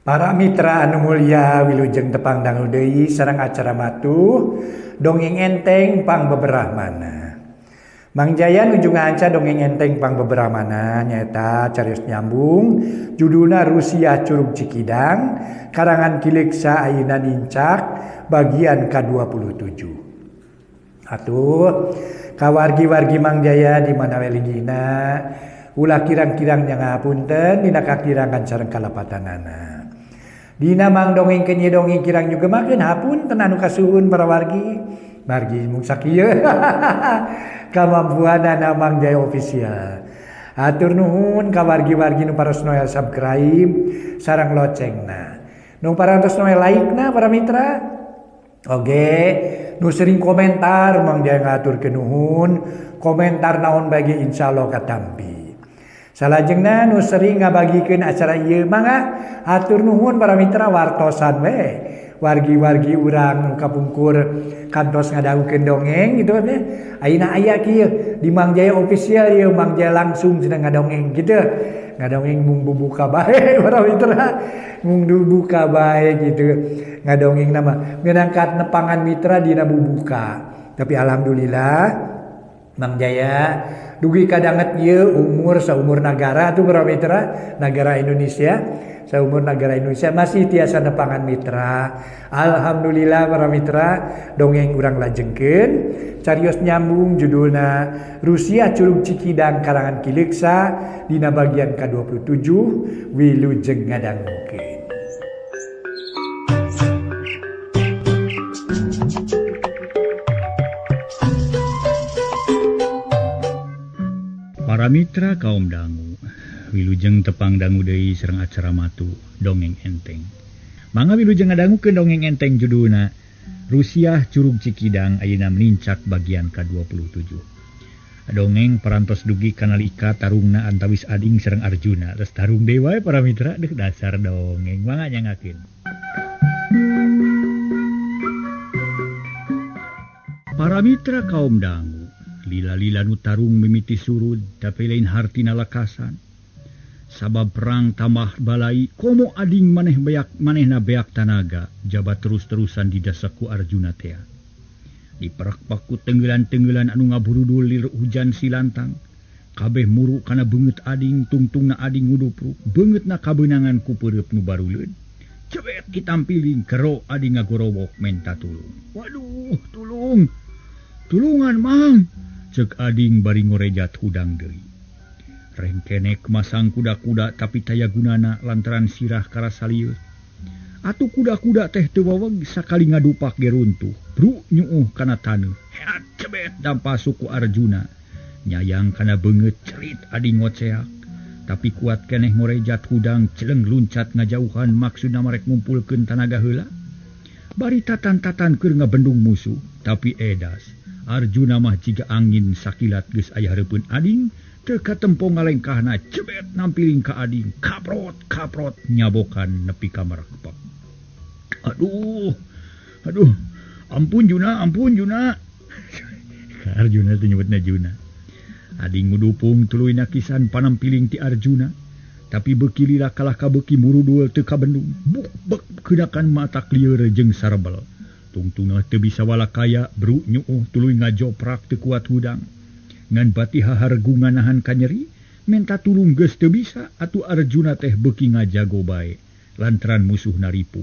Para mitra anu mulia wilujeng tepang dangu deui sareng acara matuh dongeng enteng pang beberahmana. Mang Jaya nuju ngaanca dongeng enteng pang beberahmana nyaeta carios nyambung judulna Rusia Curug Cikidang karangan Ki Leuksa ayeuna nincak bagian ka-27. Atuh kawargi-wargi Mang Jaya di mana we linggihna ulah kirang-kirang nya ngapunten dina kakirangan sareng kalepatanana. Dina mang dongengkeun ieu dongeng kirang nyugemakeun hapunten anu kasuhun para wargi. Margi mung sakieu kamampuanana Mang Jaya official. Hatur nuhun ka wargi-wargi nu paros noel subscribe sareng locengna. Nu parantos noel like-na para mitra. Oge, nu sering komentar Mang Jaya ngaturkeun nuhun, komentar naon bagi insyaallah katampi. Salajengna nu sering ngabagikeun acara ieu mangga hatur nuhun para mitra wartosan we. Wargi-wargi urang nu kapungkur kantos ngadangukeun dongeng gitu kan ya. Ayeuna aya kieu di Mang Jaya official ieu Mang Jaya langsung cenah ngadongeng gitu. Ngadongeng mung bubuka bae para mitra, mung bubuka bae gitu. Ngadongeng nama minangkat nepangan mitra dina bubuka. Tapi alhamdulillah Mang Jaya dugi kadanget ieu umur saumur nagara tuh para mitra, nagara Indonesia, saumur nagara Indonesia masih tiasa nepangan mitra. Alhamdulillah para mitra dongeng urang lajengkeun carios nyambung judulna Rusia Curug Cikidang karangan Ki Leuksa dina bagian ka-27 wilujeng ngadangukeun. Para mitra kaum dangu, wilujeng tepang dangu deui sareng acara matu dongeng enteng. Mangga wilujeng ngadangukeun dongeng enteng judulna Rusia Curug Cikidang ayeuna menincak bagian ka-27. Dongeng parantos dugi kana lika tarungna antawis ading sareng Arjuna. Terus tarung deui wae para mitra deuh dasar dongeng mangga nyangakeun. Para mitra kaum dangu, lila-lila nu tarung mimiti surud tapi lain hartina lakasan. Sabab perang tambah balai komo ading maneh beak manehna beak tanaga jabat terus-terusan didasak ku Arjuna tea. Diperak paku tenggelan-tenggelan anu ngaburudul lir hujan silantang. Kabeh muru kana beungeut ading tungtungna ading ngudupruk beungeutna kabeunangan ku peureub nu baruleun. Cebet kitampiling kero ading ngagorowok menta tulung. Waduh, tulung. Tulungan mang, cek ading bari ngorejat hudang deui. Rengkenek masang kuda-kuda tapi taya gunana lantaran sirah karasa lieur. Atuh kuda-kuda teh teu waweg sakali ngadupak ge runtuh. Bru nyuuh kana taneuh. Heat cebet dampa suku Arjuna. Nyayang kana beungeut cerit ading ngoceak. Tapi kuat keneh ngorejat hudang celeng luncat ngajauhan maksudna marek ngumpulkeun tanaga heula. Bari tatan-tatan keur ngabendung musuh tapi edas. Arjuna mah jiga angin sakilat geus aya hareupeun ading teu katempo ngalengkahna cebet nampiling ka ading kaprot kaprot nyabokan nepi ka marekep. Aduh aduh ampun Juna ampun Juna. Ka Arjuna teh nyebutna Juna. Ading ngudupung tuluy nakisan panampiling ti Arjuna tapi beuki lila kalah ka beuki murudul teu kabendung buk bek keudakan mata lieur jeung sarbel. Tungtungna teu bisa walakaya bru nyuuh tuluy ngajoprak teu kuat hudang. Ngan bati hahargungan nahan kanyeri, menta tulung geus teu bisa atuh Arjuna teh beuki ngajago bae lantaran musuh naripu.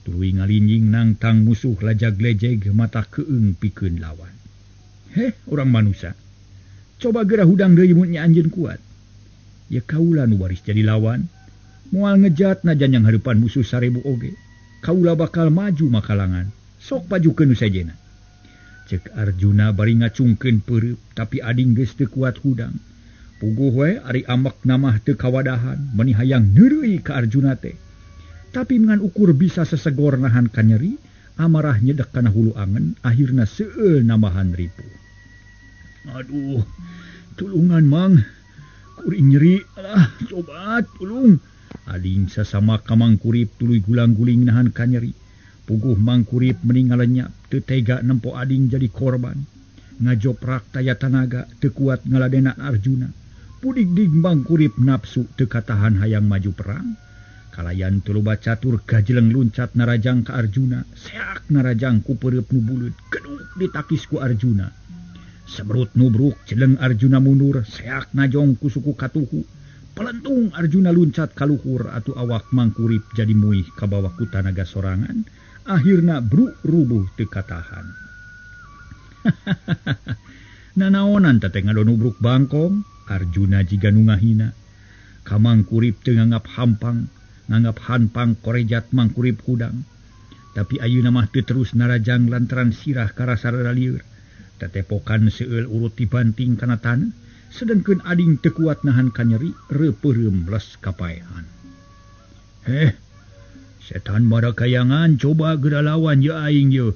Tuluy ngalinjing nangtang musuh lajag-lejeg mata keung pikeun lawan. Heh, urang manusa. Coba geura hudang deui mun nya anjeun kuat. Ya kaula nu waris jadi lawan. Moal ngejat najan yang hareupan musuh 1000 oge. Kaula bakal maju makalangan. Sok pajukeun nu sejenna. Cek Arjuna bari ngacungkeun peureup tapi ading geus teu kuat hudang. Puguh we ari amek namah teu kawadahan meuni hayang neureuy ka Arjuna teh. Tapi ngan ukur bisa sesegor nahan kanyeri, amarah nyedek kana hulu angen akhirna seueul nambahan ripuh. Aduh, tulungan mang. Kuring nyeri, alah coba tulung. Ading sasama ka Mangkurip tuluy gulang-guling nahan kanyeri. Puguh Mangkurip meni ngalenyap teu tega nempo ading jadi korban. Ngajoprak taya tanaga teu kuat ngaladenan Arjuna. Pudig-dig Mangkurip nafsu teu katahan hayang maju perang. Kalayan teu loba catur gajeleng luncat narajang ka Arjuna, seak narajang ku peureub nu buleud, geduk ditakis ku Arjuna. Sebrut nubruk jeleng Arjuna mundur, seak najong ku suku katuhu. Pelentung Arjuna luncat kaluhur atuh awak Mangkurip jadi muih kabawa ku tanaga sorangan, akhirna bruk rubuh teu katahan. Nanaonan teh ngadonubruk bangkong, Arjuna jiga nu ngahina. Ka Mangkurip teu nganggap hampang, nganggap hanpang korejat Mangkurip hudang. Tapi ayeuna mah teu terus narajang lantaran sirah karasa rada lieur. Tetepokan seueul urut dibanting kana taneuh, sedengkeun ading teu kuat nahan kanyeri, reupeureum les kapaehan. Heh, setan marakayangan coba geura lawan ye aing ye.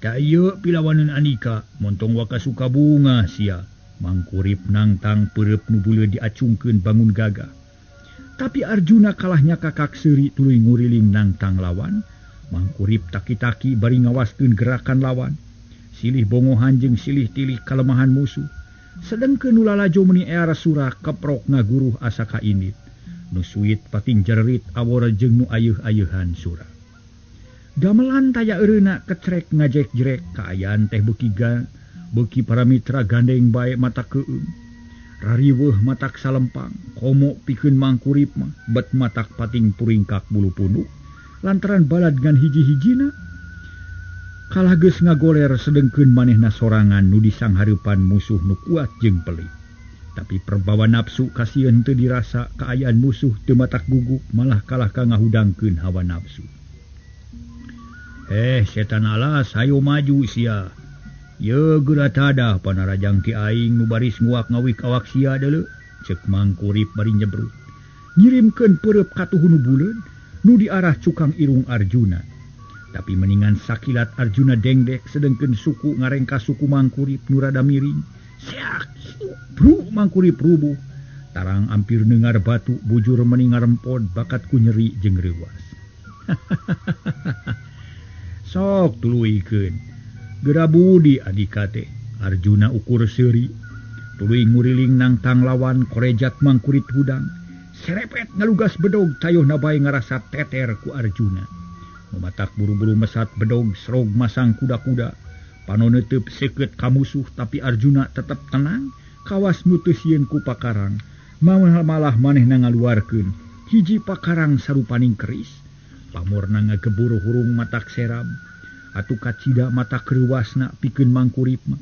Da ieu pilawaneun Andika, montong waka suka bunga sia. Mangkurip nangtang peureub nu buleud diacungkeun bangun gagah. Tapi Arjuna kalahnya kakak seuri tuluy nguriling nangtang lawan. Mangkurip taki-taki bari ngawaskeun gerakan lawan. Silih bongohan jeung silih tilih kalemahan musuh. Sedengkeun nu lalajo meuni ear sura keprok ngaguruh asa kaindit. Nu suit pating jererit awor jeung nu ayeuh-ayeuhan sura. Gamelan taya eureuna kecrek ngajek-jerek kaayaan teh beuki beuki para mitra gandeng bae mata keueung. Rariweuh matak salempang, komo pikeun Mangkurip mah bet matak pating puringkak bulu punduk lantaran balad ngan hiji-hijina. Kalah geus ngagoler sedengkeun manehna sorangan nu disanghareupan musuh nu kuat jeung pelit. Tapi perbawa nafsu kasieun teu dirasa kaayaan musuh teu matak gugup malah kalah ka ngahudangkeun hawa nafsu. Setan alas hayo maju sia. Ye geura tadah panarajang ti aing nu baris nguak ngawik awak sia deuleu. Ceuk Mangkurip bari nyebrut. Ngirimkeun peureub katuhu nu buleud nu diarah cukang irung Arjuna. Tapi meningan sakilat Arjuna dengdek sedengkeun suku ngarengka suku Mangkurip nu rada miring. Seak bru Mangkurip rubuh. Tarang ampir nengar batu bujur meni ngarempod bakat ku nyeri jeung reuwas. Sok tuluykeun. Geura budi adika teh. Arjuna ukur seuri. Tuluy nguriling nangtang lawan korejat Mangkurip hudang. Serepet ngalugas bedog tayohna bae ngarasa teter ku Arjuna. Mematak buru-buru mesat bedog serog masang kuda-kuda. Panon neuteub seukeut ka musuh tapi Arjuna tetep tenang kawas nu teu sieun ku pakarang. Malah manehna ngaluarkeun hiji pakarang sarupaning keris. Pamorna ngagebur hurung matak serab. Atuh kacida matak reuwasna pikeun Mangkurip mah.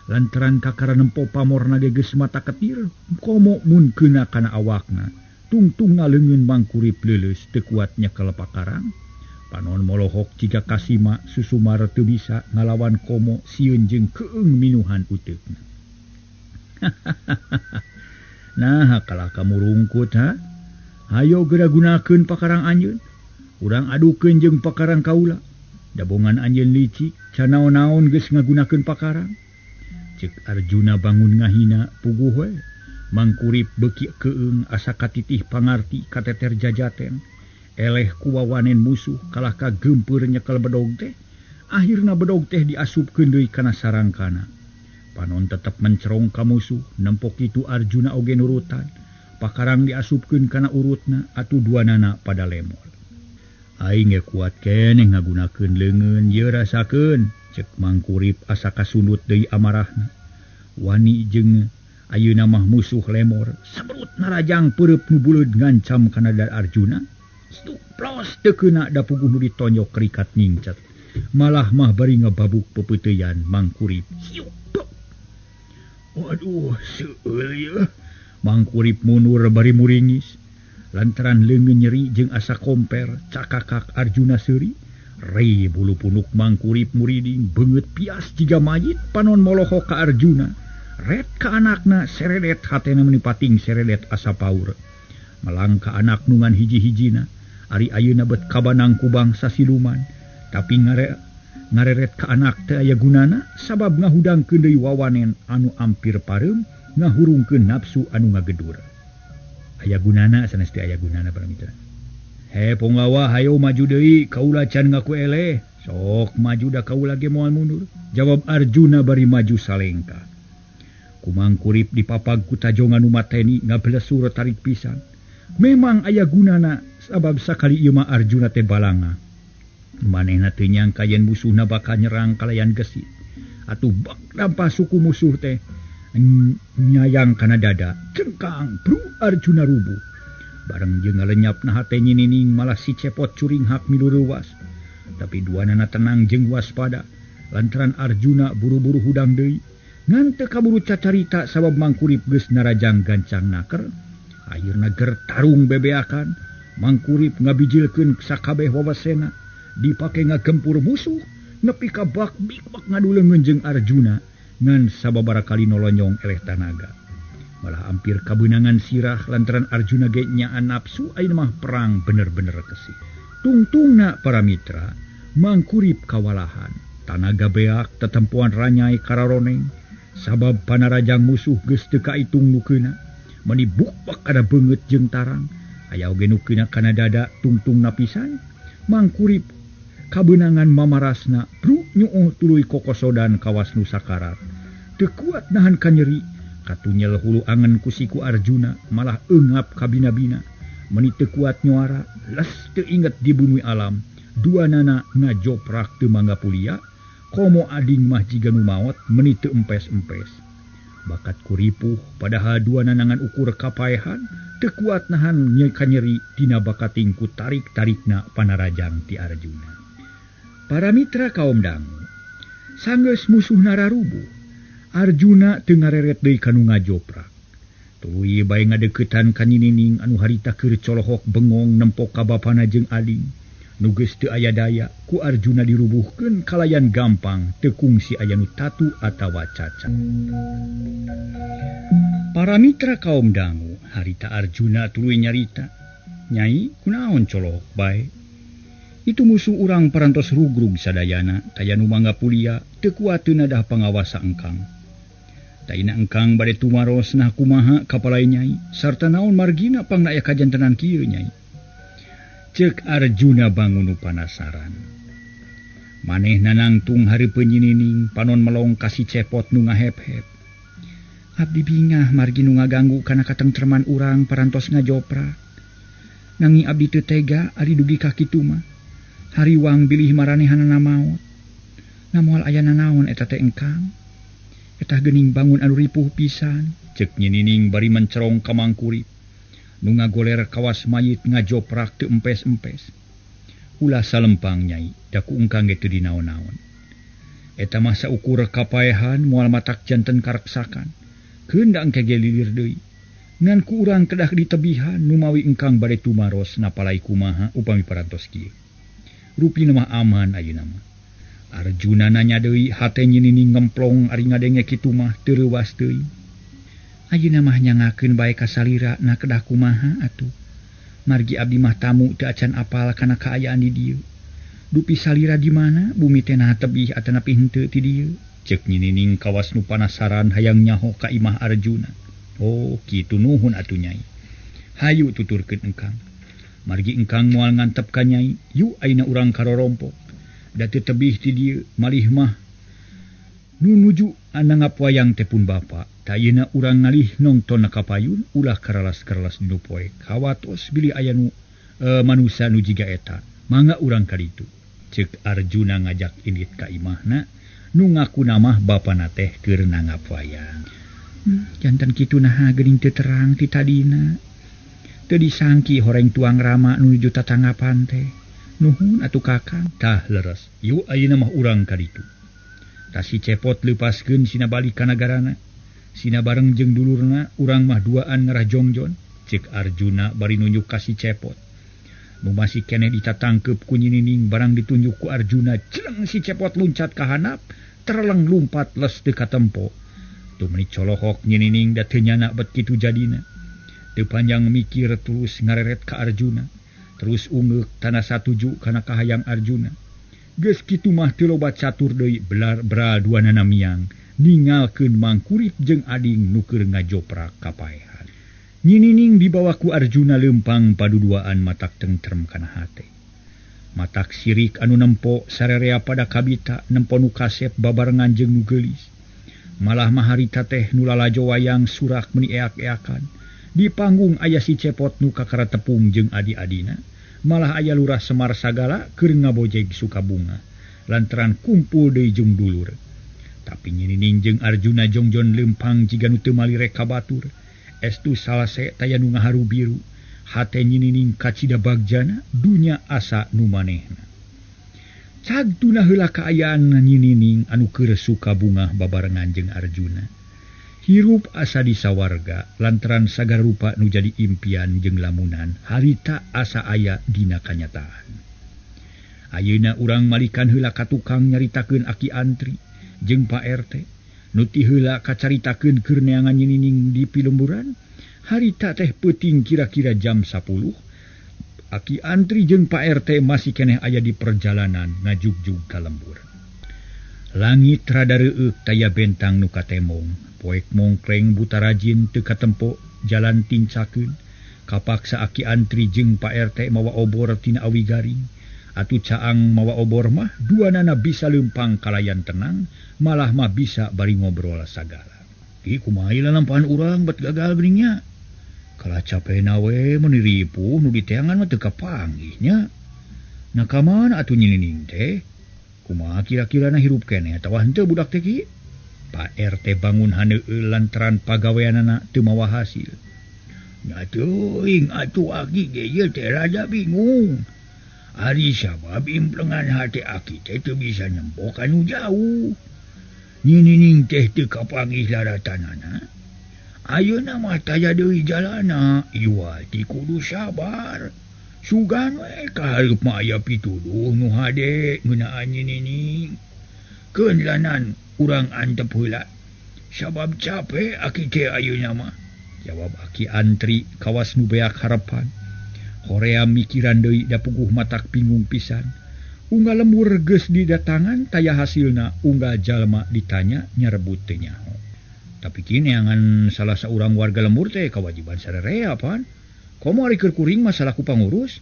Lantaran kakara nempo pamorna ge geus mata ketir, komo mun keuna kana awakna. Tungtung ngaleungeun Mangkurip leuleus teu kuat nyekel pakarang. Panon molohok jiga kasima susumar teu bisa ngalawan komo sieun jeung keung minuhan uteukna. Nah, kalah kamu rungkut ha? Hayo geura gunakeun pakarang anjeun. Urang adukeun jeung pakarang kaula. Dabongan anjeun licik, canaon-naon geus ngagunakeun pakarang. Ceuk Arjuna bangun ngahina puguh we. Mangkurip beuki keung asa katitih pangarti kateter jajaten. Eleh ku wawanen musuh kalah ka geumpeur nyekel bedog teh. Akhirna bedog teh diasupkeun deui kana sarangkana. Panon tetep mencerong ka musuh, nempo kitu Arjuna oge nurutan. Pakarang diasupkeun kana urutna atuh duanana pada lemol. Aing ge kuat keneh ngagunakeun leungeun ye rasakeun. Ceuk Mangkurip asa kasundut deui amarahna. Wani jeung ayeuna mah musuh lemor. Sebrut narajang peureub nu buleud ngancam kana Arjuna. Stuplos teu keuna da puguh nu ditonjok krikat nyingcet. Malah mah bari ngababuk pepeuteuyan Mangkurip. Siuk. Waduh, seueul ieu. Mangkurip mundur bari muringis. Lantaran leungeun nyeri jeung asa komper cakakak Arjuna seuri. Rei bulu punuk Mangkurip muriding beungeut pias jiga mayit panon molohok ka Arjuna. Ret ka anakna seredet hatena meuni pating seredet asa paur. Malang ka anak nu ngan hiji-hijina. Ari ayeuna bet kabanang ku bangsa siluman. Tapi ngareret ka anak teu aya gunana sabab ngahudangkeun deui wawanen anu ampir pareum ngahurungkeun nafsu anu ngagedur. Aya gunana sanes teu aya gunana para mitra. He ponggawa hayo maju deui kaula can ngaku eleh. Sok maju da kaula ge moal mundur. Jawab Arjuna bari maju salengka. Ku Mangkurip dipapag ku tajongan nu mateni ngablesur tarik pisan. Memang aya gunana Sabab sakali ieu mah Arjuna teh balanga. Manehna teu nyangka yen musuhna bakal nyerang kalayan gesit. Atuh bak dampah suku musuh teh nyayang kana dada, cengkang bru Arjuna rubuh. Bareng jeung ngalenyapna hate Nyi Nining malah si Cepot curinghak milu reuwas. Tapi duanana tenang jeung waspada lantaran Arjuna buru-buru hudang deui. Ngan teu kaburu cacarita sabab Mangkurip geus narajang gancang naker. Akhirna ger tarung bebeakan, Mangkurip ngabijilkeun sakabeh wawasena. Dipake ngagempur musuh nepi ka bak bik-bak ngadu leungeun jeung Arjuna ngan sababaraha kali nolonyong eleh tanaga. Malah hampir kabeunangan sirah lantaran Arjuna ge nyaan nafsu ayeuna mah perang bener-bener kesih. Tungtungna para mitra Mangkurip kawalahan, tanaga beak tetempuan ranyai kararoneng sabab panarajang musuh geus teu kaitung nu keuna. Meni bukbak kana beungeut jeung tarang, aya oge nu keuna kana dada tungtungna pisan. Mangkurip kabeunangan mamarasna bru nyuuh tuluy kokosodan kawas nu sakarat. Teu kuat nahan kanyeri, katunyel hulu angen ku siku Arjuna malah eungap kabina-bina. Meni teu kuat nyuara, les teu inget di bumi alam. Duanana ngajoprak teu mangga pulia, komo ading mah jiga nu maot meni teu empes-empes. Bakat kuripuh padahal duanana ngan ukur kapaehan, teu kuat nahan kanyeri dina bakating ku tarik-tarikna panarajang ti Arjuna. Para mitra kaum dangu, sanggeus musuhna rarubuh, Arjuna teu ngareret deui ka nu ngajoprak. Tuluy bae ngadeuketan ka Nyi Nining anu harita keur colohok bengong nempok ka bapana jeung ading. Nu geus teu aya daya ku Arjuna dirubuhkeun kalayan gampang teu kungsi aya nu tatu atawa cacat. Para mitra kaum dangu, harita Arjuna tuluy nyarita, "Nyai, kunaon colohok bae? Itu musuh urang parantos rugrug sadayana, taya nu mangga pulia, teu kuateun nadah pangawasa engkang. Taina engkang bade tumaros nah kumaha kapalai nyai, sarta naon margina pangna aya kajantenan kieu nyai." Ceuk Arjuna bangun nu panasaran. Manehna nangtung hareupeun Nyi Nining, panon melong ka si Cepot nu ngahep-hep. Abdi bingah margi nu ngaganggu kana katengtreman urang parantos ngajoprak. Nanging abdi teu tega ari dugi ka kitu mah. Hariwang bilih maranehanana maot. Na moal aya nanaon eta teh engkang. Eta geuning bangun anu ripuh pisan. Ceuk Nyi Nining bari mencerong ka Mangkurip. Nu ngagoler kawas mayit ngajoprak teu empes-empes. Ulah salempang nyai, da ku engkang ge teu dinaon-naon. Eta mah saukur kapaehan moal matak janten kareksakan. Keun da engke ge lilir deui. Ngan ku urang kedah ditebihan numawi engkang bade tumaros napalai kumaha upami parantos kieu. Rupina mah aman ayeuna mah. Arjuna nanya deui hate Nyi Nining ngemplong ari ngadenge kitu mah teu reuwas teuing. Ayeuna mah nyangakeun bae ka salira na kedah kumaha atuh. Margi abdi mah tamu teu acan apal kana kaayaan di dieu. Dupi salira di mana bumi teh nah tebih atanapi henteu ti dieu. Ceuk Nyi Nining kawas nu panasaran hayang nyaho ka imah Arjuna. Oh, kitu nuhun atuh nyai. Hayu tuturkeun engkang. Margi engkang moal ngantep ka nyai, yu ayeuna urang karorompok. Da teu tebih ti dieu malih mah nu nuju anangap wayang teh pun bapa. Ta ayeuna urang ngalih nongton ka payun ulah karalas-karalas dinu poe. Kawatos bilih aya nu manusa nu jiga eta. Mangga urang ka ditu. Ceuk Arjuna ngajak indit ka imahna nu ngakuna mah bapana teh keur nanggap wayang. Jantan kitu naha geuning teu terang ti tadina. Teu disangki horeng tuang rama nuju tatanggapan teh. Nuhun atuh kakang. Tah leres. Yu ayeuna mah urang ka ditu. Tah si Cepot leupaskeun sina balik ka nagarana. Sina bareng jeung dulurna urang mah duaan ngarah jongjon. Ceuk Arjuna bari nunjuk ka si Cepot. Nu masih keneh ditatangkeup ku Nyi Nining barang ditunjuk ku Arjuna, jeleng si Cepot luncat ka handap, terleng lumpat les teu katempo. Tuh meni colohok Nyi Nining da teu nyana bet kitu jadina. Teu panjang mikir terus ngareret ka Arjuna. Terus ungeuk tanah satuju kana kahayang Arjuna. Geus kitu mah teu loba catur deui belar bra duanana miang ningalkeun Mangkurip jeung ading nu keur ngajoprak kapaehan. Nyi Nining dibawa ku Arjuna leumpang paduduaan matak tentrem kana hate. Matak sirik anu nempo sarerea pada kabita nempo nu kasep babarengan jeung nu geulis. Malah maharita teh nu lalajo wayang surak meni eak-eakan. Di panggung aya si Cepot nu kakara tepung jeung adi-adina. Malah aya lurah Semar sagala keur ngabojeg Sukabunga lantaran kumpul deui jeung dulur. Tapi Nyinining jeung Arjuna jongjon lempang jiga nu teu malirek ka batur. Estu salase taya nu ngaharu biru. Hate Nyinining kacida bagjana dunya asa nu manehna. Cag tuna heula kaayaan Nyinining anu keur Sukabungah babarengan jeung Arjuna. Hirup asa di sawarga lantaran sagala rupa nu jadi impian jeung lamunan harita asa aya dina kanyataan. Ayeuna urang malikan heula ka tukang nyaritakeun Aki Antri jeung Pak RT nu ti heula kacaritakeun keur neangan Nyinining di pilemburan. Harita teh peuting kira-kira jam 10. Aki Antri jeung Pak RT masih keneh aya di perjalanan ngajugjug ka lembur. Langit rada reueuk taya bentang nu katemong. Poek mongkleng buta rajin teu katempo jalan tincakeun. Kapaksa Aki Antri jeung Pak RT mawa obor tina awi garing. Atuh caang mawa obor mah duanana bisa leumpang kalayan tenang, malah mah bisa bari ngobrol sagala. Ki kumaha lalampahan urang bet gagal geuning nya. Kalah capena we mun diripuh nu diteangan mah teu kapanggih nya. Nah ka mana atuh Nyinining teh? Kumaha kira-kirana hirup keneh atawa henteu budak teh ki? Pak RT bangun haneueul lantaran pagaweanana teu mawa hasil. Nya teuing atuh aki ge ieu teh rada bingung. Ari sabab implengan hate aki teh teu bisa nempo ka nu jauh. Nyinining teh teu kapanggih laratanana. Ayeuna mah taya deui jalana, iwal ti kudu sabar. Sugan we kahareup mah aya pituduh nu hade ngeunaan Nyinining. Keun lanan urang antep heula. Sabab capek aki teh ayeuna mah. Jawab Aki Antri kawas nu beak harapan. Horea mikiran deui da puguh matak bingung pisan. Unggal lembur geus didatangan taya hasilna unggal jalma ditanya nyarebut teu nyaho. Tapi kini neangan salah saurang warga lembur teh kewajiban sararea pan. Komo ari keur kuring mah salaku pangurus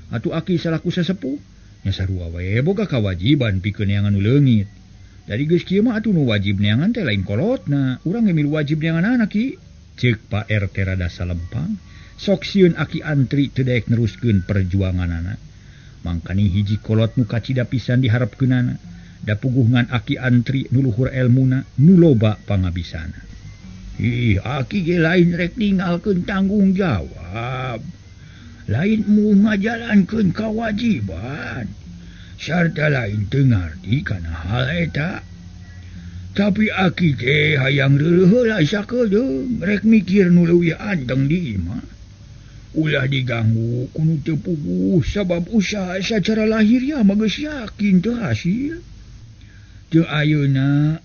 atuh aki salaku sesepuh nya sarua we boga kewajiban pikeun neangan nu leungit. Dari geus kieu mah atuh nu wajib neangan teh lain kolotna, urang ge milu wajib neanganana ki. Ceuk Pak RT rada salempang. Sok sieun Aki Antri teu daek neruskeun perjuanganana. Mangkaning hiji kolot nu kacida pisan diharepkeunana. Da puguh ngan Aki Antri nu luhur elmuna nu loba pangabisana. Ih, aki ge lain rek ninggalkeun tanggung jawab. Lain mu ngajalankeun kawajiban. Sarta lain teu ngarti kana hal eta. Tapi aki teh hayang reureuh heula sakedeung rek mikir nu leuwih anteng di imah. Ulah diganggu ku nu teu puguh sabab usaha sacara lahiriah mah geus yakin teu hasil. Teu ayeuna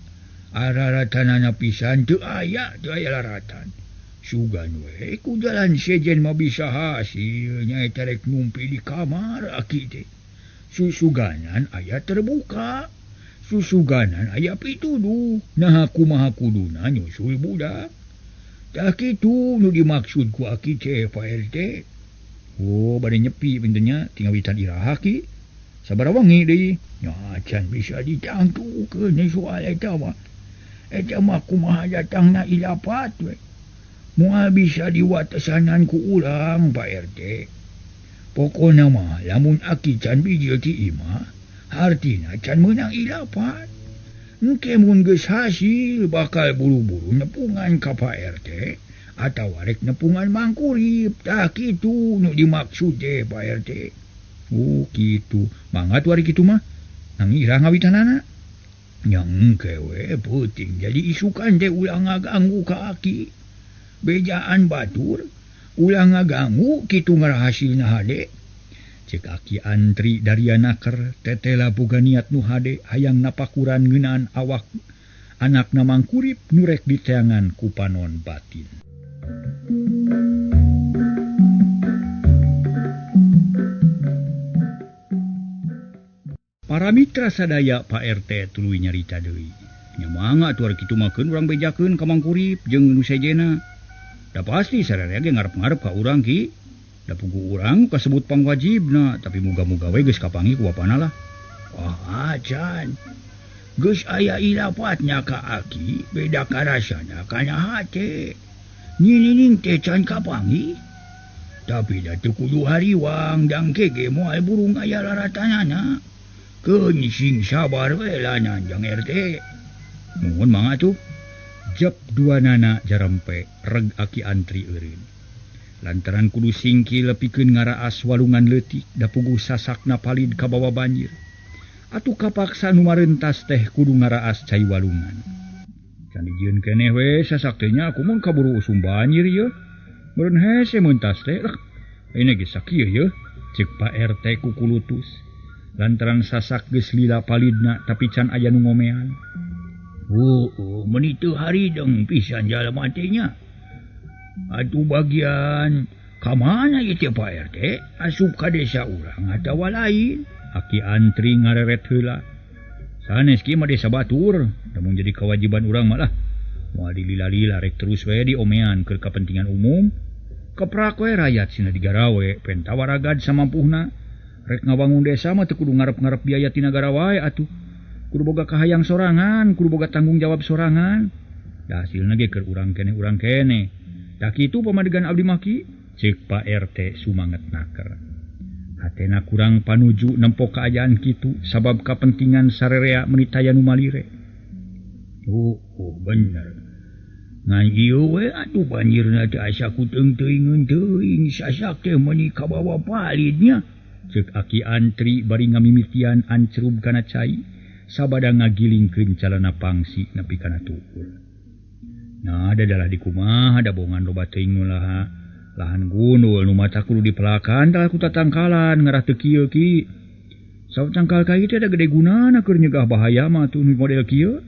araratanana pisan teu aya laratan. Sugan we ku jalan sejen mah bisa hasil nyaeta rek numpi di kamar aki teh. Susuganan aya terbuka. Susuganan aya pituduh. Naha kumaha kuduna nyusul budak. Tah kitu nu dimaksud ku aki teh Pak RT. Oh, bade nyepi pintunya tingawitan iraha ki. Sabaraha wengi deui. Nya can bisa ditangtukeun soal eta mah. Eta mah kumaha datangna ilapat we. Moal bisa diwatesanan ku urang Pak RT. Pokona mah lamun aki can bijil ti imah, hartina can meunang ilapat. Engke mun geus hasil bakal buru-buru nepungan ka Pak RT atawa rek nepungan Mangkurip. Tah kitu nu dimaksud teh Pak RT. Oh kitu. Mangga tuh ari kitu mah. Nang irah ngawitanana. Nya engke we peuting jadi isukan teh ulah ngaganggu ka aki. Bejaan batur ulah ngaganggu kitu ngarahasilna hade. Cek Aki Antri daria naker tetela boga niat nu hade hayang napakuran ngeunaan awak anakna Mangkurip nu rek diteangan ku panon batin. Para mitra sadaya Pak RT tuluy nyarita deui. Nya mangga atuh ari kitu mah keun urang bejakeun ka Mangkurip jeung nu sejena. Da pasti sararea ge ngarep-ngarep ka urang ki. Da pugu urang kasebut pangwajibna, tapi muga-muga we geus kapanggih ku bapana lah. Wah, acan. Geus aya ilapatnya ka aki, beda karasana kana hate. Nyinining teh can kapanggih. Tapi da teu kudu hariwang dangke ge moal burung aya laratanana. Keun sing sabar we lanan jang RT. Muhun mangga tuh. Jep dua nana jarempe reg aki antri eureun. Lantaran kudu singkil pikeun ngaraas walungan leutik da puguh sasakna palid ka bawa banjir. Atuh kapaksa nu marentas teh kudu ngaraas cai walungan. Can dijieun keneh we sasak teh nya aku mun kaburu usum banjir ieu. Meureun hese mentas teh. Ini geus sakieu yeuh, ceuk Pak RT ku kulutus. Lantaran sasak geus lila palidna tapi can aya nu ngomean. Oh, meuni teu harideng pisan jalma teh nya. Atuh bagian ka mana ieu teh Pak RT? Asup ka desa urang atawa lain? Aki antri ngareret heula. Sanes kieu mah desa batur, lamun jadi kewajiban urang mah lah. Moal dilila-lila rek terus we diomean keur kepentingan umum. Keprak we rakyat sina digarawe, pentawaragad samampuhna. Rek ngabangun desa mah teu kudu ngarep-ngarep biaya ti nagara wae atuh. Kudu boga kahayang sorangan, kudu boga tanggung jawab sorangan. Da hasilna ge keur urang keneh. Tah kitu pamadegan abdi mah ki, ceuk Pak RT sumanget naker. Hatena kurang panuju nempo kaayaan kitu sabab kapentingan sarerea meuni taya nu malire. Oh, bener. Ngan ieu we atuh banjirna teh asa ku teung-teuingeun teuing sasak teh meuni kabawa palidnya. Ceuk aki antri bari ngamimitian ancrub kana cai sabada ngagilingkeun calana pangsi nepi kana tukur. Nah, adalah di kumaha da bongan loba teuing nu lahan gundul nu maca kudu dipelakan tah ku tatangkalan ngarah teu kieu ki. Saur tangkal kai teh da gede gunana keur nyegah bahaya mah tuh nu model kieu.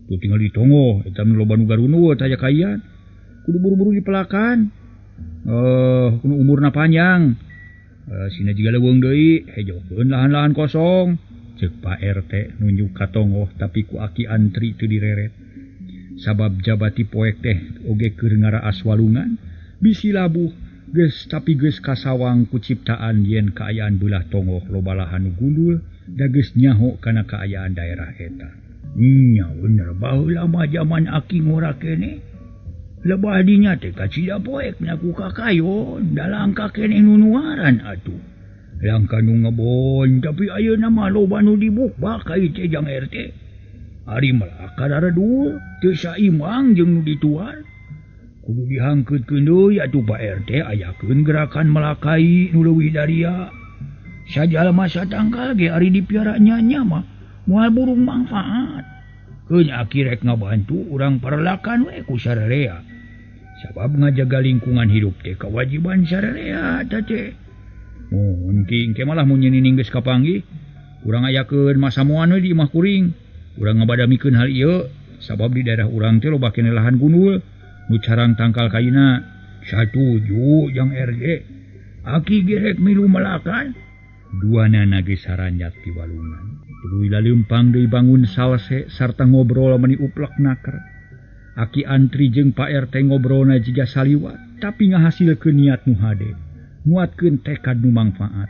Tuh tinggal ditonggoh eta nu loba nu garunul tah aya kaian. Kudu buru-buru dipelakan. Kudu umurna panjang. Sina jiga leuweung deui hejokeun lahan-lahan kosong. Ceuk Pak RT nunjuk ka tonggoh tapi ku aki antri teu direret. Sabab jabati poek teh oge keur ngaraas walungan bisi labuh geus tapi geus kasawang ku ciptaan yen kaayaan beulah tonggoh loba lahan nu gundul da geus nyaho kana kaayaan daerah eta. Nya bener baheula mah jaman aki ngora keneh. Lebah dinya teh kacida poek nya ku kakayon da langka keneh nu nuaran atuh. Langka nu ngebon tapi ayeuna mah loba nu dibukbak ka ieu teh jang RT. Ari melaka daredul teu saimbang jeung nu dituar. Kudu dihangkeutkeun deui atuh Pak RT ayakeun gerakan melakai nu leuwih daria. Sajalma satangkal ge ari dipiara nya-nya mah moal burung mangfaat. Keun aki rek ngabantu urang parelakan we ku sararea. Sabab ngajaga lingkungan hidup teh kewajiban sararea teh teh. Mun ki engke malah mun nyining geus kapanggih, urang ayakeun masamuan we di imah kuring. Urang ngabadamikeun hal ieu sabab di daerah urang teh loba keneh lahan gundul nu carang tangkal kaina. Satuju jang RT. Aki ge rek milu melakan. Duanana geus saranjat ti walungan. Tuluy laleumpang deui bangun salse sarta ngobrol meuni uplek naker. Aki antri jeung Pak RT ngobrolna jiga saliwat tapi ngahasilkeun niat nu hade, nguatkeun tekad nu mangfaat.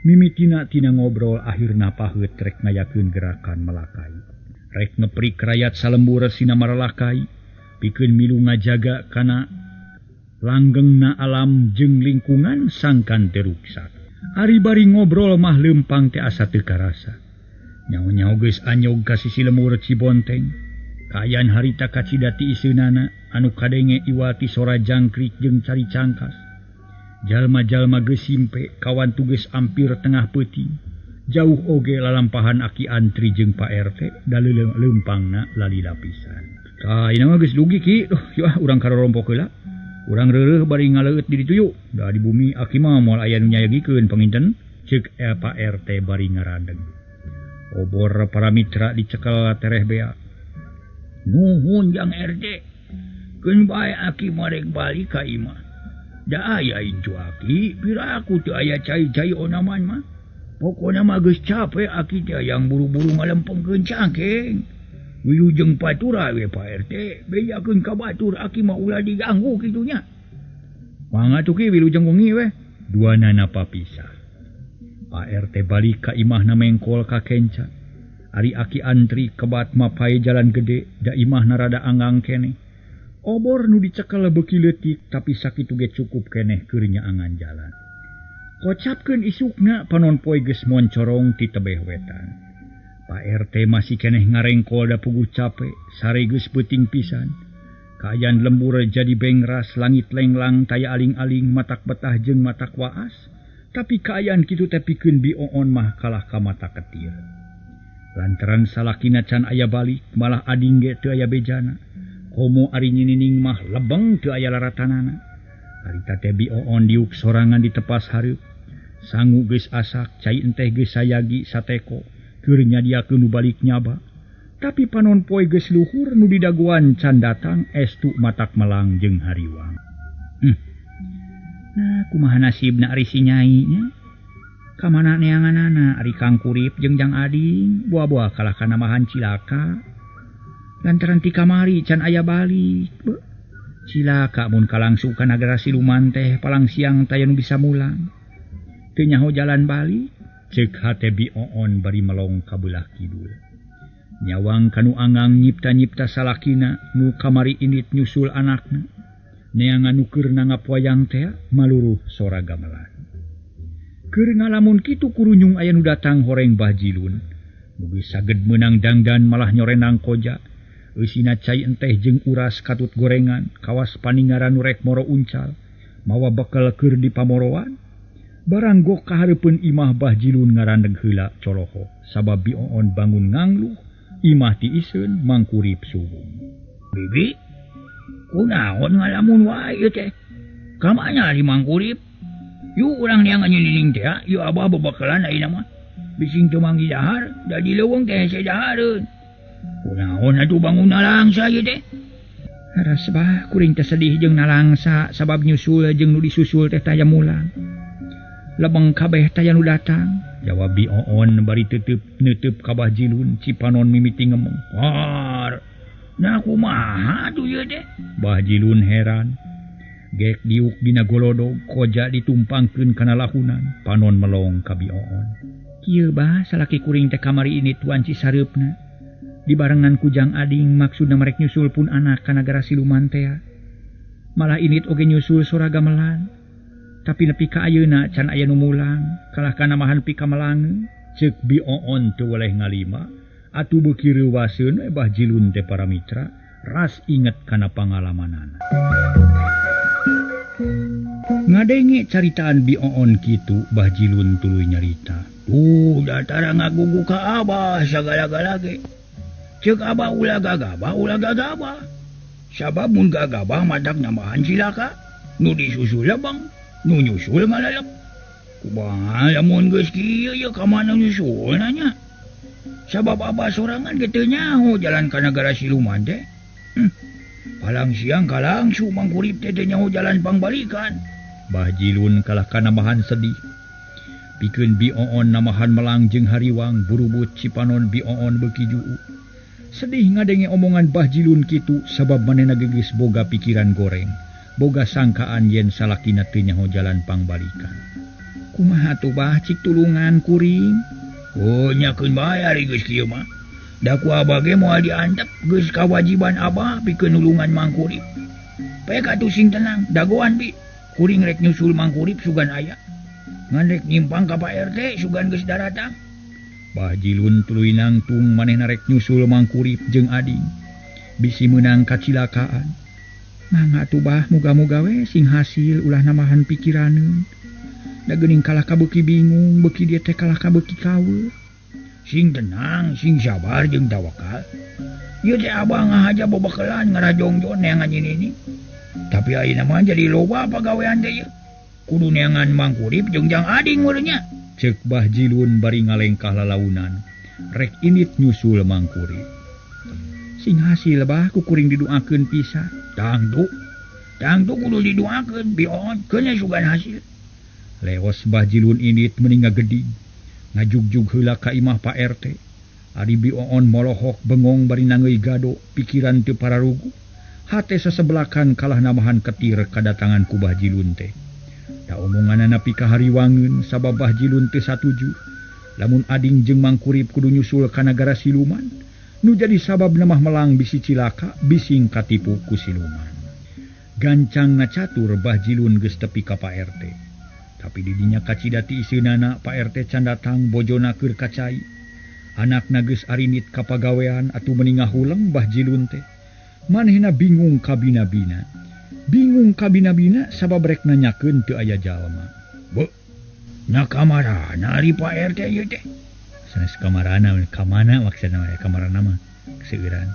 Mimitina tina ngobrol akhirna paheut rek ngayakeun gerakan melakai. Rek ngeprik rayat salembur sina maralakai pikeun milu ngajaga kana langgengna alam jeung lingkungan sangkan teu ruksak. Ari bari ngobrol mah leumpang teh asa teu karasa. Nyaho-nyaho geus anyog ka sisi lemur Cibonteng. Kaayaan harita kacida ti iseunana anu kadenge iwati sora jangkrik jeung cari cangkas. Jalma-jalma geus simpe kawan tugas ampir tengah peuting. Jauh oge lalampahan aki antri jeung Pak RT da leumpangna lalila pisan. Tah ieu mah geus dugi ki. Duh, yeuh urang karorompok heula. Urang reureuh bari ngaleueut di ditu yuk. Da di bumi aki mah moal aya nu nyayagikeun panginten. Ceuk Pak RT bari ngaradeg. Obor para mitra dicekel tereh bea. Nuhun jang RT. Keun bae aki mah rek balik ka imah. Da aya incu aki, pira aku teu aya cai-cai onaman mah. Pokona mah geus capek aki teh hayang buru-buru ngalempengkeun cangkeng. Wilujeng patura we Pak RT, bejakeun ka batur aki mah ulah diganggu kitu nya. Mangga tuh ki wilujeng wengi we. Duanana papisah. Pak RT balik ka imahna mengkol ka kenca. Ari aki antri kebat mapai jalan gede, da imahna rada anggang keneh. Obor nu dicekel beuki leutik tapi sakitu ge cukup keneh keur nyaangan jalan. Kocapkeun isukna panon poe geus moncorong ti tebeh wetan. Pak RT masih keneh ngarengkol da puguh cape, sare geus peuting pisan. Kaayaan lembur jadi bengras, langit lenglang taya aling-aling matak betah jeung matak waas. Tapi kaayaan kitu teh pikeun Bi Oon mah kalah ka mata ketir. Lantaran salakina can aya balik, malah ading ge teu aya bejana. Komo ari nyinining mah lebeng teu aya laratanana. Harita teh Bi Oon diuk sorangan di tepas hareup. Sangu geus asak, cai enteh geus sayagi sateko, keur nyadiakeun nu balik nyaba. Tapi panon poe geus luhur nu didagoan can datang estu matak melang jeung hariwang. Nah, kumaha nasibna ari si nyai nya? Ka mana neanganana ari Kang Kurip jeung Jang Ading, buah-buah kalah kana mahan cilaka. Lantaran ti kamari can aya balik. Cilaka mun kalangsu ka nagara siluman teh palang siang taya nu bisa mulang. Teu nyaho jalan balik, ceuk hate Bi Oon bari melong ka beulah kidul. Nyawang kanu angang nyipta-nyipta salakina nu kamari indit nyusul anakna. Neangan nu keur nanggap wayang teh maluruh sora gamelan. Keur ngalamun kitu kurunyung aya nu datang horeng Bah Jilun. Mugi saged meunang dangdan malah nyorenang koja. Eusina cai enteh jeung uras katut gorengan, kawas paningaran nu rek moro uncal, mawa bekel keur di pamoroan. Barang gok kahareupeun imah Bah Jilun ngarandeg heula coloho, sabab Bi Oon bangun ngangluh, imah tiiseun mangkurip suwung. Bibi, kunaon ngalamun wae ieu teh? Ka mana ari mangkurip? Yuk urang neangan nyinining teh, yuk abah bebekalan ayeuna mah. Bising teu manggih dahar, da di leuweung teh hese dahareun. Kunaon atuh bangun nalangsa ieu teh? Haras bah, kuring teh sedih jeung nalangsa sabab nyusul jeung nu disusul teh taya mulang. Lebeng kabeh taya nu datang. Jawab Bi Oon bari teuteup neuteub ka Bah Jilun, cipanon mimiti ngemeng. Har, nah kumaha atuh ieu teh? Bah Jilun heran. Gek diuk dina golodog, koja ditumpangkeun kana lahunan, panon melong ka Bi Oon. Kieu bah, salaki kuring teh kamari ini tuan Cisareupna. Dibarengan ku Jang Ading maksudna marek nyusul pun anak ka nagara siluman tea. Malah init oge nyusul sora gamelan. Tapi nepi ka ayeuna can aya nu mulang, kalah kana mahan pika melangeun. Ceuk Bi Oon teu weleh ngalima, atuh beuki reuwaseun we Bah Jilun teh para mitra, ras inget kana pangalamanana. Ngadenge caritaan Bi Oon kitu, Bah Jilun tuluy nyarita. Datara ngagugu ka abah sagala-gala ge. Ceuk abah ulah gagabah, ulah gagabah. Sabab mun gagabah matak nambahan cilaka, nu disusul lebeng, nu nyusul ngalalep. Kumaha lamun geus kieu ye ka mana nyusulna nya? Sabab abah sorangan ge teu nyaho jalan ka nagara siluman teh. Palang siang kalangsu mangkurip teh teu nyaho jalan pangbalikan. Bah Jilun kalah kana mahan sedih. Pikeun Bi Oon namahan melang jeung hariwang burubut cipanon Bi Oon beuki juu. Sedih ngadenge omongan Bah Jilun kitu sabab manehna geus boga pikiran goreng, boga sangkaan yen salakina teu nyaho jalan pangbalikan. Kumaha atuh bah, cik tulungan kuring? Oh, nyakeun bae ari geus kieu mah. Da ku abah ge moal diantep, geus kawajiban abah pikeun nulungan mangkurip. Pek atuh sing tenang, dagoan Bi. Kuring rek nyusul mangkurip sugan aya. Ngan rek nyimpang ka Pak RT sugan geus daratang. Bah Jilun tuluy nangtung manehna rek nyusul mangkurip jeung ading. Bisi meunang kacilakaan. Mangga atuh bah, muga-muga we sing hasil ulah namahan pikiraneun. Da geuning kalah ka beuki bingung, beuki dieu teh kalah ka beuki kawe. Sing tenang, sing sabar jeung tawakal. Ieu teh abah ngahaja bobekelan ngarajongjon neangan ini. Tapi ayeuna mah jadi loba pagawean teh ieu. Kudu neangan mangkurip jeung Jang Ading meureun nya. Ceuk Bah Jilun bari ngalengkah lalaunan, rek init nyusul mangkurip. Sing hasil bah, ku kuring diduakeun pisan. Tangtu, tangtu kudu diduakeun, Bi Oon, keun sugan hasil. Leos Bah Jilun init meni ngagedig, ngajugjug heula ka imah Pak RT. Ari Bi Oon molohok bengong bari nangeui gado, pikiran teu pararugu. Hate sasebelakan kalah namahan ketir kadatangan ku Bah Jilun teh. Da omonganana pikahariwangeun sabab Bah Jilun teu satuju. Lamun ading jeung mangkurip kudu nyusul ka nagara siluman, Nu jadi sabab namah melang bisi cilaka bising katipu ku siluman. Gancang ngacatur Bah Jilun geus tepi ka Pak RT. Tapi didinya kacida ti iseunana Pak RT can datang bojona keur kacai. Anakna geus arinit ka pagawean atuh meuni ngahuleng Bah Jilun teh. Manehna bingung kabina-bina. Bingung kabina-bina sabab rek nanyakeun teu aya jalma. Beuh, nya kamarana ari Pak RT ieu teh? Sanes kamarana, kamana maksudna mah kamarana mah seueuran.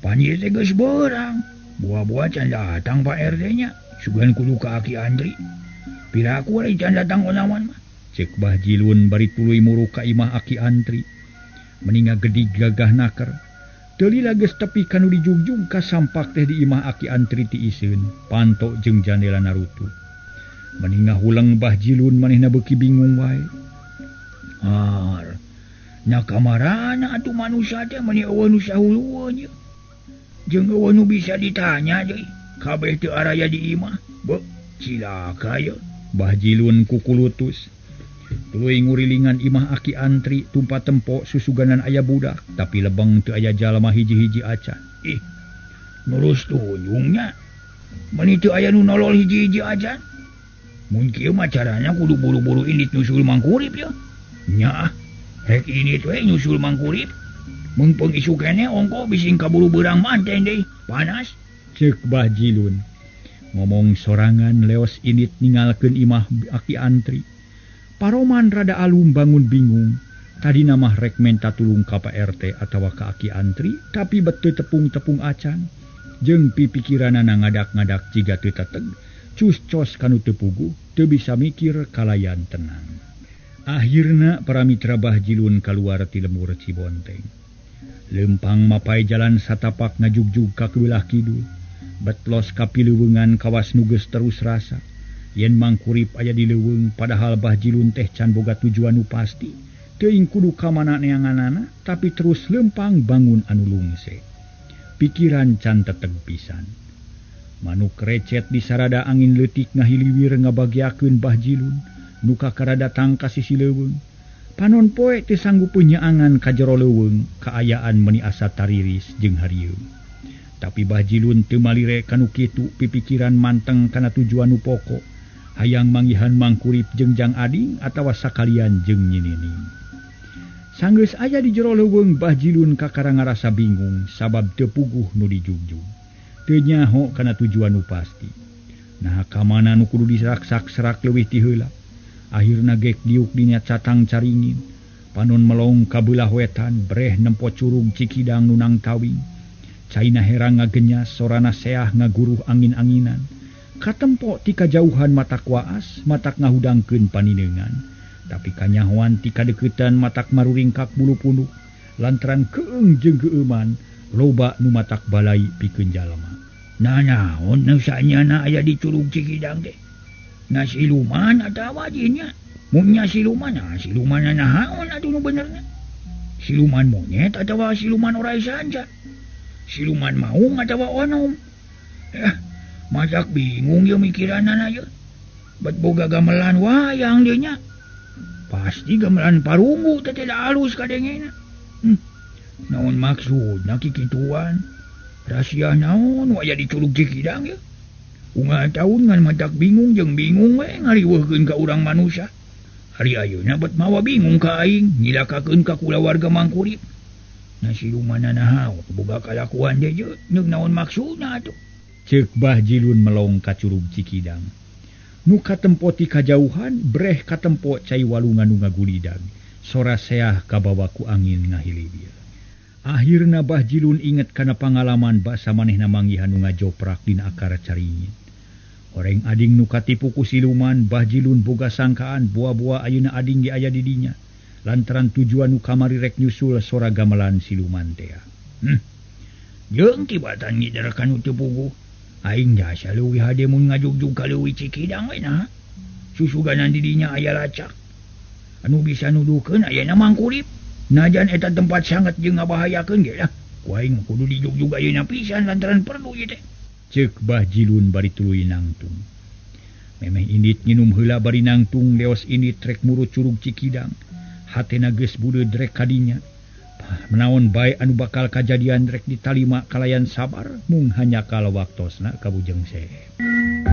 Pan ieu teh geus beurang. Buah-buah can datang Pak RT nya. Sugan kudu ka Aki Andri. Piraku ari can datang onawan mah. Ceuk Bah Jilun bari tuluy muruk ka imah Aki Andri. Meni ngagedig gagah naker. Teu lila geus tepi ka nu dijugjug kasampak teh di imah Aki Andri ti iseun, panto jeung jandela narutuh. Meni ngahuleng Bah Jilun manehna beuki bingung wae. Har, nya kamarana atuh manusia teh meni eueuh nu sahulueun ieu. Jeung eueuh nu bisa ditanya deui, kabeh teu araya di imah. Beuh, cilaka ieu. Bah Jilun kukulutus. Tuluy ngurilingan imah Aki Antri tumpa tempo susuganan aya budak, tapi lebeng teu aya jalma hiji-hiji acan. Ih, nurus tunjungnya. Meni teu aya nu nolol hiji-hiji acan. Mun kieu mah carana kudu buru-buru indit nyusul Mangkurip ya. Nya, rek indit we nyusul Mangkurip. Meungpeung isuk keneh ongko bising kaburu beurang manten deui, panas. Ceuk Bah Jilun. Ngomong sorangan leos indit ninggalkeun imah Aki Antri. Paroman rada alum bangun bingung. Tadina mah rek menta tulung ka Pak RT atawa ka Aki Antri, tapi bet teu tepung-tepung acan. Jeung pipikiranana ngadak-ngadak jiga teu teteg, cus-cos kanu teu puguh, teu bisa mikir kalayan tenang. Akhirna para mitra Bah Jilun kaluar ti lembur Cibonteng. Lempang mapai jalan satapak ngajugjug ka keulah kidul. Betlos ka pileuweungan kawas nu geus terus rasa. Yen Mangkurip aya di leuweung padahal Bah Jilun teh can boga tujuan nu pasti. Teuing kudu ka mana neanganana, tapi terus lempang bangun anu lungse. Pikiran can teteg pisan. Manuk recet di sarada angin leutik ngahiliwir ngabagiakeun Bah Jilun nu kakara datang ka sisi leuweung. Panon poe teu sanggup nyaangan ka jero leuweung, kaayaan meuni asa tariris jeung harieum. Tapi Bah Jilun teu malire kanu kitu, pipikiran manteng kana tujuan nu pokok. Hayang manggihan Mangkurip jeung Jang Ading atawa sakalian jeung Nyi Nining. Sanggeus aya di jero leuweung Bah Jilun kakara ngarasa bingung sabab teu puguh nu dijugjug. Teu nyaho kana tujuan nu pasti. Nah ka mana nu kudu diserak-serak leuwih ti heula. Akhirna gek diuk dina catang caringin. Panon melong ka beulah wetan breh nempo curug Cikidang nu nang tawing. Caina herang ngagenyas sorana seah ngaguruh angin-anginan. Katempo ti kajauhan matak waas, matak ngahudangkeun paninengan. Tapi kanyahoan ti kadeuketan matak maruringkak bulu punuk. Lantaran keung jeung geueuman, loba nu matak balai pikeun jalma. Nah naon nu sanyana aya di curug Cikidang teh? Na siluman atawa jinnya? Mun nya siluman, nah siluman naon atuh nu benerna? Siluman monyet atawa siluman orai sanja? Siluman maung atawa onom? Matak bingung ye mikiranana ye. Bet boga gamelan wayang deui nya. Pasti gamelan parunggu teh teh alus kadengena. Naon maksudna kikituan? Rahasia naon nu aya di Curug Cikidang ye? Unggal taun ngan matak bingung jeung bingung we ngariweuhkeun ka urang manusia. Ari ayeuna bet mawa bingung ka aing, nyilakakeun ka kulawarga Mangkurip. Na siluman naon boga kalakuan deui ye, jeung naon maksudna atuh? Ceuk Bah Jilun melong ka Curug Cikidang. Nu katempo ti kajauhan breh katempo cai walungan nu ngagulidag. Sora seah kabawa ku angin ngahilibir. Akhirna Bah Jilun inget kana pangalaman basa manehna manggihan nu ngajoprak dina akar caringin. Oreng ading nu katipu ku siluman, Bah Jilun boga sangkaan buah-buah ayeuna ading ge aya di dinya. Lantaran tujuan nu kamari rek nyusul sora gamelan siluman tea. Jeung tibatan ngider kanu teu puguh. Aing jasa leuwih hade mun ngajugjug ka leuwih Cikidang we nah. Susuganan di dinya aya lacak. Anu bisa nuduhkeun ayana Mangkurip. Najan eta tempat sangat jeung ngabahayakeun ge lah. Ku aing kudu dijugjug ayeuna pisan lantaran perlu ieu teh. Ceuk Bah Jilun bari tuluy nangtung. Memeh indit nginum heula bari nangtung leos indit rek murut Curug Cikidang. Hatena geus budeud rek kadinya. Menaon bae anu bakal kajadian rek ditalima kalayan sabar mung hanya kalau waktosna ka Bujeng Seep.